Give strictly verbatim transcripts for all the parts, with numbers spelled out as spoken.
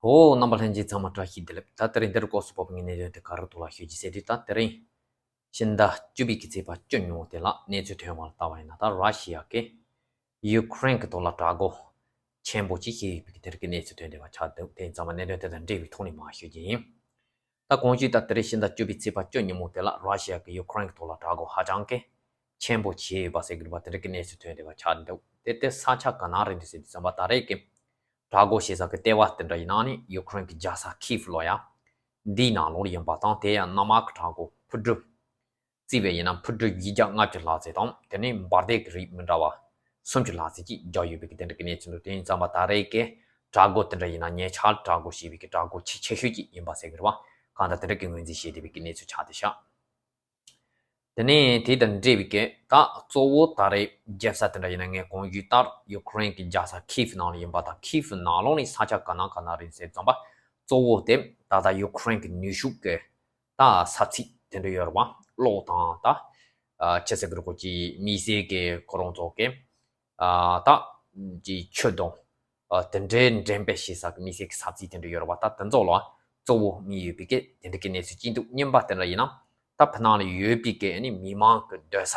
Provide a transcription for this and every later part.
ཧོ། རྣམ་པ་ལྷན་རྒྱས་ཚང་མ་བཀྲ་ཤིས་བདེ་ལེགས། ད་དེ་རིང་འདིར་སྐོར་སུ་བབས་ངེས་གནས་དོན་དེ་ག་རུ་ཐོག་ལ་ཤོད་ཀྱི་ཟེར་དུས། ད་དེ་རིང་ཕྱི་ཟླ་བཅུ་པའི་གི་ཚེས་པ་བཅུ་ཉིན་མོ་དེ་ལ་གནས་ཚུལ་ཐོན་བ་ལ་ལྟ་བ་ཡིན་ན། ད་ར་ཤི་ཡ་གི་ཡུ་ཁུ་རེན་གི་ཐོག་ལ་དྲག་རྒོལ་ཆེན་པོ་ཅིག་བྱས་ཡོད་པའི་གི་དེ་རིང་གི་གནས་ཚུལ་ཐོན་བསྡད་པ་ཆགས་འདུག་དེ་ཡིན་ཙང་མ་གནད་དོན་དེ་དང་འབྲེལ་བའི་ཐོག་ནས་མར་ཤོད་ཀྱི་ཡིན། ད་གོང་ཞུས་ལྟར་དེ་རིང་ཕྱི་ཟླ་བཅུ་པའི་ཚེས་པ་བཅུ་ཉིན་མོ་དེ་ལ་ར་ཤི་ཡ་གི་ཡུ་ཁུ་རེན་གི་ཐོག་ལ་དྲག་རྒོལ་ཧ་ཅང་གི་ཆེན་པོ་བྱས་ཡོད་པ་ཟེར་གི་རེད་པ། དེ་རིང་གི་གནས་ཚུལ་ཐོན་བསྡད་པ་ཆགས་འདུག་དེ་དེ་ས་ཆ་ག་ན་རེད་འདུག་ཟེར་དུས་ཙམ་པ། ད་རེས་ཀྱི་དྲག་རྒོལ་བྱེད་ས་གི་ལྟེ་བ་དེ་འདྲ་ཡིན་ན་ནི་ཡུ་ཁུ་རེན་གི་རྒྱལ་ས་ཁིབ་ལོ་ཡ་འདིའི་ནང་ལོགས་ལ་ཡིན་པ་དང་། དེ་ཡང་གནམ་དམག་གི་དྲག་རྒོལ་འཕུར་གྲུ་བརྩིས་པ་ཡིན་ན་འཕུར་གྲུ་བཞི་བརྒྱ་ལྔ་བཅུ་ལྷག་ཙམ་དང་། དེ་ནས་འབར་མདེལ་གྱི་རིགས་མི་འདྲ་བ་སུམ་ཅུ་ལྷག་ཙམ་ཅིག་བརྒྱབ་ཡོད་པའི་གི་དེ་འདྲ་གི་གནས་ཚུལ་འདུག་དེ་ཡིན་ཙམ་པ་ད་རེས་ཀྱི་དྲག་རྒོལ་དེ་འདྲ་ཡིན་ན་ཉེ་ཆར་དྲག་རྒོལ་བྱས་པའི་གི་དྲག་རྒོལ་ཆེས་ཆེ་ཤོས་ཅིག་ཡིན་པ་ཟེར་གི་རེད་པ། གང་ལྟར་དེ་འདྲ་གི་ངོས་འཛིན་བྱས་བསྡད་པའི་གི་གནས་ཚུལ་ཆགས་བསྡད་ཤག་དེ་ནས་དེ་དང་འབྲེལ་བའི་གི་ད་གཙོ་བོ་ད་རེས་རྒྱབ་ས་དེ་འདྲ་ཡིན་ན། ངས་གོང་ཞུས་ལྟར་ཡུ་ཁུ་རེན་གྱི་རྒྱལ་ས་ཁིབ་ནང་ལ་ཡིན་པ་དང་། ཁིབ་ནང་ལོགས་ནས་ས་ཆ་ག་ན་ག་ན་རེད་ཟེར་ཙམ་པ། གཙོ་བོ་དེ་ད་ལྟ་ཡུ་ཁུ་རེན་གྱི་ནུས་ཤུགས་ཀྱི་ད་ས་ཚིགས་དེ་འདྲ་ཡོད་རེད་པ། གློག་དང་ད་ཨ་ཆི་ཟེར་གི་རེད། ཁོ་ཅིག་དམིགས་བསལ་གྱི་ཁོ་རང་ཚོ་གི་ཨ་ད་ཅིག་ཆུ་དང་ཨ་དེ་འདྲའི་འདྲེན་སྤེལ་བྱེད་ས་གི་དམིགས་བསལ་གྱི་ས་ཚིགས་དེ་འདྲ་ཡོད་རེད་པ། ད་དེ་ཚོ་ལ་གཙོ་བོ་དམིགས་ཡོད་པའི་གི་དེ་འདྲ་གི་གནས་ཚུལ་ཅིག་འདུག་གཉིས་པ་དེ་འདྲ་ཡིན་ན། ད་ཕྱི་ནང་ལ་ཡོད་པའི་གི་ཨ་ནི་མི་མང་གི་སྡོད་ས་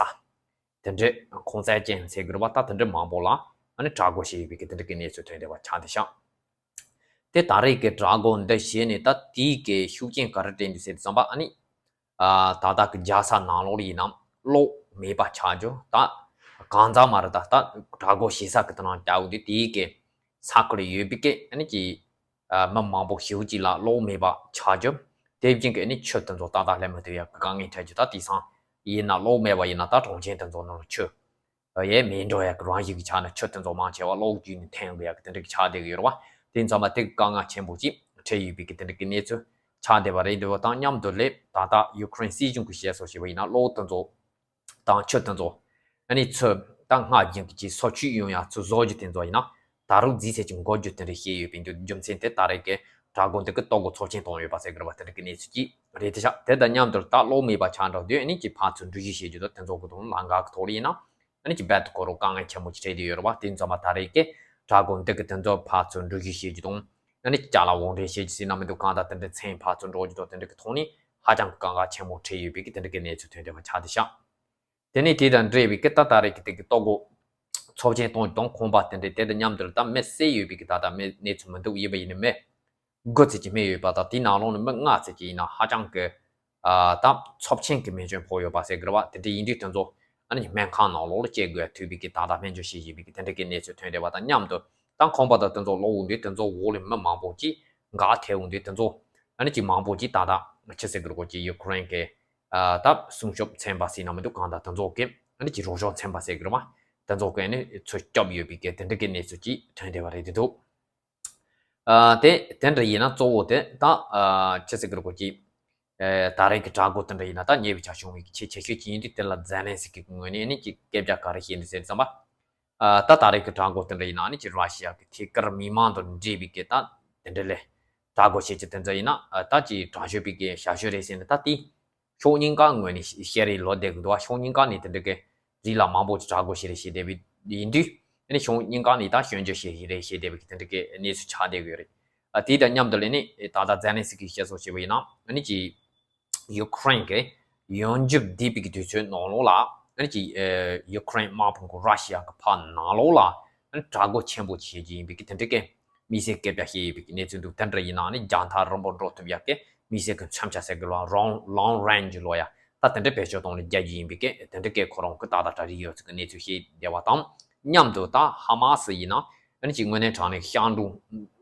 དེ་འདྲའི་ཁོང་ཚན་ཅན་ཟེར་གི་རེད་པ། ད་དེ་འདྲ་མང་པོ་ལ་ཨ་ནི་དྲག་རྒོལ་བྱས་ཡོད་པའི་གི་དེ་འདྲ་གི་གནས་ཚུལ་ཐོན་བསྡད་པ་ཆགས་བསྡད་ཤག་དེ་ད་རེས་ཀྱི་དྲག་རྒོལ་འདི་བྱས་ནས་ད་དེའི་གི་ཤུགས་རྐྱེན་ག་རེ་སྤྲད་འདུག་ཟེར་དུས་ཙམ་པ། ཨ་ནི་ཨ་ད་ལྟ་གི་རྒྱལ་ས་ནང་ལོགས་ལ་ཡིན་ན་གློག་མེད་པ་ཆགས་རྒྱུ། ད་གང་ཙམ་མ་རེད། ད་ད་དྲག་རྒོལ་བྱེད་ས་གི་དེ་ནང་བསྡད་ཡོད་དུས། དེའི་གི་ས་ཁུལ་ལ་ཡོད་པའི་གི་ཨ་ནི་ཅིག་ཨ་མི་མང་པོ་ཞེ་པོ་ཅིག་ལ་གློག་མེད་པ་ཆགས་རྒྱུ། དེ་བཞིན་གི་ཨ་ནི་ཆུ་དེ་ཚོ་ཏག་ཏག་སླེབས་མི་ཐུབ་ཡག་གི་དཀའ་ངལ་འཕྲད་རྒྱུ། ད་དེང་སང་ཡིན་ན་གློག་མེད་པ་ཡིན་ན་ད་གྲོང་ཁྱེར་དེ་ཚོ་ནང་ལ་ཆུ་ཡས་མེད་འགྲོ་ཡག་གི་རང་བཞིན་གྱི་ཆ་ནས་ཆུ་དེ་ཚོ་མང་ཆེ་བ་གློག་བརྒྱུད་ནས་འཐེན་དགོས་ཡག་གི་དེ་འདྲ་གི་ཆགས་བསྡད་ཀྱི་ཡོད་རེད་པ། དེ་ཙམ་པ་དེ་གི་དཀའ་ངལ་ཆེན་པོ་ཅིག་འཕྲད་ཡོད་པའི་གི་དེ་འདྲ་གི་གནས་ཚུལ་ཆགས་བསྡད་པ་རེད་འདུག་དང་མཉམ་དུ་ལས་ད་ལྟ་ཡུ་ཁུ་རེན་སྲིད་གཞུང་གི་བཤད་སྲོལ་བྱས་པ་ཡིན་ན། གློག་དེ་ཚོ་དང་ཆུ་དེ་ཚོ་ཨ་ནི་ཚུར་ད་སྔར་བཞིན་གྱི་ཅིག་སོར་ཆུད་ཡོང་ཡག་ཚུར་བཟོ་རྒྱུ་དེ་ཚོ་ཡིན་ན། ད་རུང་རྫིས་ཚད་ཅིག་འགོར་རྒྱུ་དེ་འདྲ་བཤད་ཡོད་པའི་རྒྱུ་རྒྱུ་མཚན་དེ་ད་རེས་ཀྱི་དྲག་རྒོལ་འདི་གི་ལྟོ་གོས་ཚབས་ཆེན་བཏང་ཡོད་པ་ཟེར་གི་རེད་པ། དེ་འདྲ་གི་གནས་ཚུལ་ཅིག་རེད་དེ་ཤག་དེ་དང་མཉམ་དུ་ད་གློག་མེད་པ་ཆགས་འགྲོ་དུས། ཨ་ནི་ཅིག་ཕར་ཚུར་འགྲུལ་བཞུད་བྱེད་རྒྱུ་དང་དེ་ཚོ་གི་དང་ལམ་ཁ་གི་ཐོག་ལ་ཡིན་ན་ཨ་ནི་ཅིག་རྦད་དེ་ཁོ་རང་དཀའ་ངལ་ཆེན་པོ་ཅིག་འཕྲད་བསྡད་ཡོད་རེད་པ། དེ་ཙམ་པ་ད་རེས་ཀྱི་དྲག་རྒོལ་འདི་གི་དེ་ཚོ་ཕར་ཚུར་འགྲུལ་བཞུད་བྱེད་རྒྱུ་དང་། ཨ་ནི་ཅ་ལག་དབོར་འདྲེན་བྱེད་རྒྱུ་ཟེར་ན་མི་འདུག་གང་ལྟར་དེ་འདྲའི་མཚན་ཕར་ཚུར་འགྲོ་རྒྱུ་དང་དེ་འདྲ་གི་ཐོག་ནས་ཧ་ཅང་གི་དཀའ་ངལ་ཆེན་པོ་འཕྲད་ཡོད་པའི་གི་དེ་འདྲ་གི་གནས་ཚུལ་ཐོན་བསྡད་པ་ཆགས་བསྡད་ཤག་དེ་ནས་དེ་དང་འབྲེལ་བའི་གི་ད་ད་རེས་ཀྱི་དེ་གི་ལྟོ་གོས་ཚབས་ཆེན་གཏོང་རྒྱུ་དང་ཁང་པ་དེ་འདྲའི་དེ་དང་མཉམ་དུ་ད་མི་བསད་ཡོད་པའི་གི་ད་ལྟ་མི་གནས་ཚུལ་མི་འདུག་ཡིན་པ་ཡིན་ན་མི་དགུ་ཙམ་ཅིག་རྨས་ཡོད་པ་དང་། དེའི་ནང་ལོགས་ནས་མི་ལྔ་ཙམ་ཅིག་ཡིན་ན་ཧ་ཅང་གི་ཨ་ད་ཚབས་ཆེན་གྱི་རྨས་སྐྱོན་ཕོག་ཡོད་པ་ཟེར་གི་རེད་པ། དེ་འདྲ་ཡིན་དུས་དེ་ཚོ་ཨ་ནི་སྨན་ཁང་ནང་ལོགས་ལ་སྐྱེལ་དགོས་ཐུག་པའི་གི་ད་ལྟ་སྨན་བཅོས་བྱེད་བཞིན་པའི་གི་དེ་འདྲ་གི་གནས་ཚུལ་ཐོན་བསྡད་པ་དང་མཉམ་དུ། ད་ཁང་པ་དང་དེ་ཚོ་ལོག་འོང་དུས་དེ་ཚོ་འོག་ལ་མི་མང་པོ་ཅིག་འགག་ཐལ་འོང་དུས། དེ་ཚོ་ཨ་ནི་ཅིག་མང་པོ་ཅིག་ད་ལྟ་ཆི་ཟེར་གི་རེད། ཁོ་ཅིག་ཡུ་ཁུ་རེན་གི་ཨ་ད་སྲུང་སྐྱོབ་ཚན་པ་ཟེར་ན་མི་འདུག་གང་ལྟར་དེ་ཚོ་གི་ཨ་ནི་ཅིག་རོགས་སྐྱོབ་ཚན་པ་ཟེར་གི་རེད་པ། དེ་ཚོ་གི་ཨ་ནི་ཚུར་སྐྱོབ་ཡོད་པའི་གི་དེ་འདྲ་གི་གནས་ཚུལ་ཅིག་ཐོན་བསྡད་པ་རེད་འདུག་ཨ་དེ་དེ་འདྲ་ཡིན་ན་གཙོ་བོ་དེ་ད་ཨ་ཆི་ཟེར་གི་རེད། ཁོ་ཅིག་ཨ་ད་རེས་ཀྱི་དྲག་རྒོལ་དེ་འདྲ་ཡིན་ན་ད་ཉེ་བའི་ཆར་བྱུང་བའི་གི་ཆེས་ཆེ་ཤོས་ཅིག་ཡིན་དུས། དེ་ལ་ཛེ་ལན་སི་ཀི་གི་ངོས་ནས་ཨ་ནི་ཅིག་སྐད་ཆ་ག་རེ་བཤད་འདུག་ཟེར་ཙམ་པ། ཨ་ད་ད་རེས་ཀྱི་དྲག་རྒོལ་དེ་འདྲ་ཡིན་ན་ཨ་ནི་ཅིག་ར་ཤི་ཡ་གི་ཐད་ཀར་མི་མང་དང་འབྲེལ་བའི་གི་ད་དེ་འདྲ་ལས་དྲག་རྒོལ་བྱེད་ཀྱི་དེ་ཚོ་ཡིན་ན། ཨ་ད་ཅིག་དྲག་ཤོས་པའི་གི་ཞར་ཞོར་རེད་ཟེར་ནས་ད་དེ་ཕྱོགས་གཉིས་ཀ་ངོས་ནས་བཤད་རེས་ལོས་བསྡད་གི་འདུག་ཨ་ཕྱོགས་གཉིས་ཀ་ནས་དེ་འདྲ་གི་རིགས་ལ་མང་པོ་ཅིག་དྲག་རྒོལ་བྱེད་རེས་བྱེད་བསྡད་པའི་ཡིན་དུས། ཨ་ནི་ཕྱོགས་གཉིས་ཀ་ནས་ད་སྐྱོན་བརྗོད་བྱེད་རེས་བྱེད་བསྡད་པའི་གི་དེ་འདྲ་གི་གནས་ཚུལ་ཆགས་བསྡད་གི་ཡོད་རེད། ཨ་དེ་དང་མཉམ་དུ་ལས་ནི་ད་ལྟ་ཛེ་ལན་སི་ཀི་བཤད་སྲོལ་བྱས་པ་ཡིན་ན་ཨ་ནི་ཅིག་ཡུ་ཁུ་རེན་གྱི་ཡོངས་འཇབ་བསྡད་པའི་གི་དུས་ཚོད་ནང་ལོགས་ལ་ཨ་ནི་ཅིག་ཨ་ཡུ་ཁུ་རེན་དམག་དཔུང་གི་ར་ཤི་ཡ་གི་ཕར་ནང་ལོགས་ལ་ཨ་ནི་དྲག་རྒོལ་ཆེན་པོ་བྱེད་ཀྱི་ཡིན་པའི་གི་དེ་འདྲ་གི་དམིགས་བསལ་སྐད་ཆ་བཤད་ཡོད་པའི་གི་གནས་ཚུལ་འདུག་དེ་འདྲ་ཡིན་ན་ཨ་ནི་རྒྱང་ཐག་རིང་པོ་འགྲོ་ཐུབ་ཡག་གི་དམིགས་བསལ་གྱི་མཚོན་ཆ་ཟེར་གི་ལ་long long range ལོ་ཡ། ད་དེ་འདྲ་བེད་སྤྱོད་གཏོང་ནས་རྒྱག་རྒྱུ་ཡིན་པའི་གི་དེ་འདྲ་གི་ཁོ་རང་གི་ཏག་ཏག་གྲ་སྒྲིག་ཡོད་ཚུལ་གྱི་གནས་ཚུལ་བཤད་བསྡད་པ་དང་མཉམ་དུ། ད་ཧ་མ་སི་ཡིན་ན་ཨ་ནི་ཅིག་དངོས་གནས་དྲང་གནས་ཤང་གྲུ་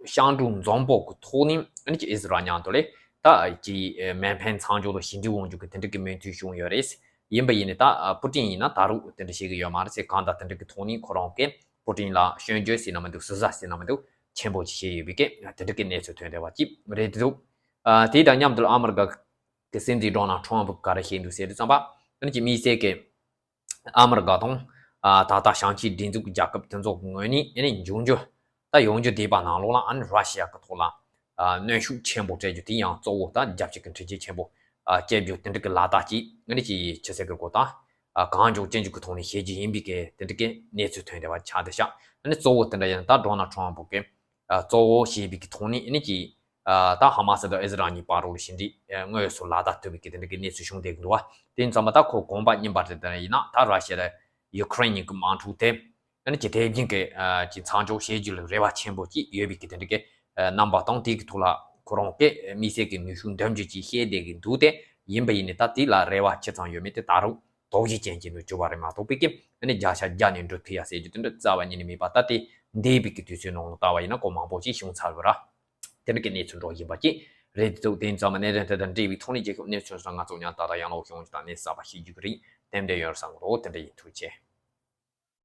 ཤང་གྲུ་འཛོམས་པོ་གི་ཐོག་ནས་ཨ་ནི་ཅིག་ཨི་སི་རལ་མཉམ་དུ་ལས་ད་ཅིག་མེ་འཕེན་མཚམས་འཇོག་ལ་ཞི་འགྲིག་ཡོང་རྒྱུ་གི་དེ་འདྲ་གི་མོས་མཐུན་བྱུང་ཡོད་རེད། ཡིན་པ་ཡིན་ནའི་ད་པུ་ཏིན་ཡིན་ན་ད་རུང་དེ་འདྲ་བཤད་གི་ཡོད་མ་རེད་ཟེར། གང་ལྟར་དེ་འདྲ་གི་ཐོག་ནས་ཁོ་རང་གིས་པུ་ཏིན་ལ་སྐྱོན་བརྗོད་ཟེར་ན་མི་འདུག་ཟུར་ཟ་ཟེར་ན་མི་འདུག་ཆེན་པོ་ཅིག་བྱས་ཡོད་པའི་གི་དེ་འདྲ་གི་གནས་ཚུལ་ཐོན་བསྡད་པ་ཅིག་རེད་འདུག་ཨ་དེ་དང་མཉམ་དུ་ཨ་མི་རི་ཀ་གི་སྲིད་འཛིན་ཌོ་ནལ་ཁྲོམ་ཕུ་ག་རེ་བཤད་འདུག་ཟེར་དུས་ཙམ་པ། ཨ་ནི་ཅིག་དམིགས་བསལ་གྱི་ཨ་མི་རི་ཀ་དང་ཨ་ད་ལྟ་བྱང་ཕྱོགས་སྒྲིག་འཛུགས་ཀྱི་རྒྱལ་ཁབ་དེ་ཚོ་གི་ངོས་ནས་ཨ་ནི་འབྱུང་འགྱུར་ད་ཡོང་རྒྱུ་བསྡད་པ་ནང་ལོགས་ལ་ཨ་ནི་ར་ཤི་ཡ་གི་ཐོག་ལ་ཨ་གནོན་ཤུགས་ཆེན་པོ་སྤྲད་རྒྱུ། དེ་ཡང་གཙོ་བོ་ད་རྒྱལ་སྤྱི་གི་འཕྲུལ་ཆས་ཆེན་པོ་ཨ་སྐྱེལ་རྒྱུ་དེ་འདྲ་གི་ལག་བསྟར་ཅིག་ཨ་ནི་ཅིག་ཆི་ཟེར་གི་གོ་ད་ཨ་གང་མགྱོགས་ཅི་མགྱོགས་གི་ཐོག་ནས་བྱེད་རྒྱུ་ཡིན་པའི་གི་དེ་འདྲ་གི་གནས་ཚུལ་ཐོན་བསྡད་པ་ཆགས་བསྡད་ཤག་ཨ་ནི་གཙོ་བོ་དེ་འདྲ་ཡིན་ན་ད་ཌོ་ནལ་ཁྲོམ་ཕུ་གི་ གཙོ་བོ་བྱས་པའི་གི་ཐོག་ནས་ཨ་ནི་ཅིག་ད་ཧ་མ་སི་དང་ཨི་ཟི་རལ་གཉིས་བར་རོགས་ལ་ཞི་འགྲིག་དངོས་སུ་ལག་བསྟར་ཐུབ་པའི་གི་དེ་འདྲ་གི་གནས་ཚུལ་བྱུང་བསྡད་ཀྱི་འདུག་བ། དེ་ཡིན་ཙང་མ་ད་ཁོ་དགོངས་པ་མཉམ་པ་རེད། དེ་ཡིན་ན་ད་ར་ཤི་ཡ་དང་ཡུ་ཁུ་རེན་གཉིས་ཀྱི་དམག་འཁྲུག་དེ་ཨ་ནི་ཅིག་དེ་བཞིན་གྱི་ཅིག་མཚམས་འཇོག་བྱེད་རྒྱུ་ལ་རེ་བ་ཆེན་པོ་ཅིག་ཡོད་པའི་གི་དེ་འདྲ་གི་རྣམ་པ་དང་། དེ་གི་ཐོག་ལ་ཁོ་རང་གི་དམིགས་བསལ་གྱི་ནུས་ཤུགས་འདོན་རྒྱུ་ཅིག་བཤད་བསྡད་ཀྱི་འདུག་སྟེ། ཡིན་པ་ཡིན་ནའི་ད་དེ་ལ་རེ་བ་ཆེ་ཙམ་ཡོད་མེད་དེ་ད་རུང་དོགས་གཞི་ཅན་གྱི་ནང་གྱུར་པ་རེད་མ་གཏོགས་པའི་གི་ཨ་ནི་བརྒྱ་ཆ་བརྒྱ་ནས་འགྲུབ་ཐུབ་ཡ་ཟེར་རྒྱུ་དེ་འདྲ་རྩ་བ་ཉིད་ནས་མེད་པ། ད་དེ་འདས་པའི་གི་དུས་ཚོད་ནང་ལ་ལྟ་བ་ཡིན་ན་ཁོ་མང་པོ་ཅིག་བྱུང་ཚར་བ་ར། དེ་འདྲ་གི་གནས་ཚུལ་འགྲོ་བཞིན་པ་ཅིག་རེད་འདུག་དེ་ཡིན་ཙང་མ་གནད་དོན་དེ་དང་འབྲེལ་བའི་ཐོག་ནས་རྒྱལ་ཁབ་གནས་ཚུལ་སོགས་ང་ཚོ་ཡང་ད་ལྟ་ཡང་ལོག་ཡོང་རྒྱུ་དང་གནས་གསར་པ་ཤེས་རྒྱུ་གི་རིགས་ཏན་ཏན་ཡོད་བསམ་གི་འདུག་དེ་འདྲ་ཡིན། ཐུགས་རྗེ་ཆེ།